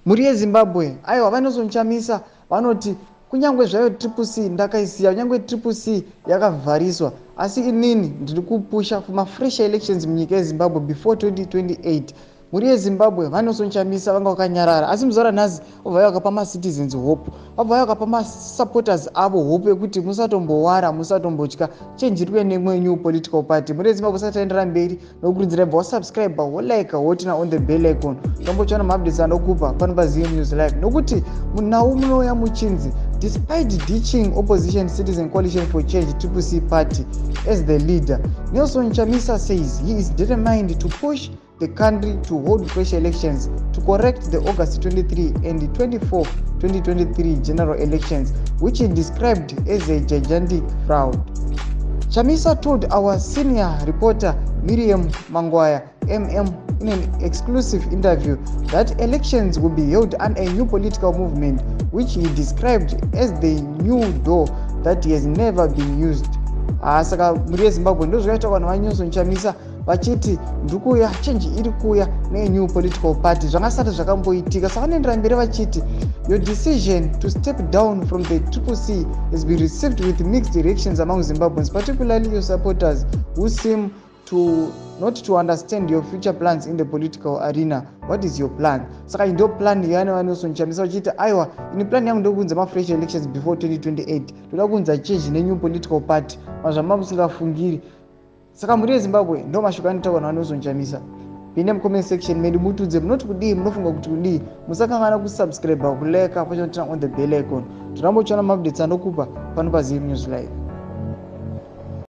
Mhuri yeZimbabwe, aiwa, vaNelson Chamisa vanoti kunyange zvayo Triple C ndakaisiya, kunyange Triple C yakavhariswa, asi inini ndiri kupusha for mafresh elections munyika yeZimbabwe before 2028. Mhuri yeZimbabwe, vaNelson Chamisa vanga vakanyarara, asi muzuva ranhasi vabva vakapa macitizens hope, vabva vakapa masupporters avo hope yekuti musatombowara, musatombotya, change iri kuuya nemwe new political party. Mhuri yeZimbabwe, usati taendera mberi nokurudzira, bva wasubscribe, wolike, woturn on the bell icon, tombochiona maupdates anokupa pano paZM News Live, nokuti munhau munouya muchinzi, despite ditching opposition Citizen Coalition for Change, Triple C party, as the leader, Nelson Chamisa says he is determined to push the country to hold fresh elections to correct the August 23 and 24, 2023 general elections, which he described as a gigantic fraud. Chamisa told our senior reporter Miriam Mangwaya in an exclusive interview that elections will be held under a new political movement, which he described as the new door that has never been used. Ah, saka mhuri yeZimbabwe, ndo zvakaita vanhu vaNelson Chamisa vachiti ndikuuya, change iri kuuya nenew political party, zvangasati zvakamboitika. Saka vanoendera mberi vachiti, "Your decision to step down from the Triple C has been received with mixed reactions among Zimbabweans, particularly your supporters, who seem to not to understand your future plans in the political arena. What is your plan?" Saka ndo plan yana vaNelson Chamisa vachiti, aiwa, ini plan yangu ndokuunza mafresh elections before 2028, toda kuunza change nenew political party mazvama musingafungiri. Saka mhuri yeZimbabwe, ndo mashoko anotaurwa naVaNelson Chamisa. Pinda mucomment section medu, mutudze munoti kudii, munofunga kuti kudii. Musakanganwa kusubscribe, kulike, pachoturn on the bell icon, tirambochiona maupdates anokupa pano paZM News Live.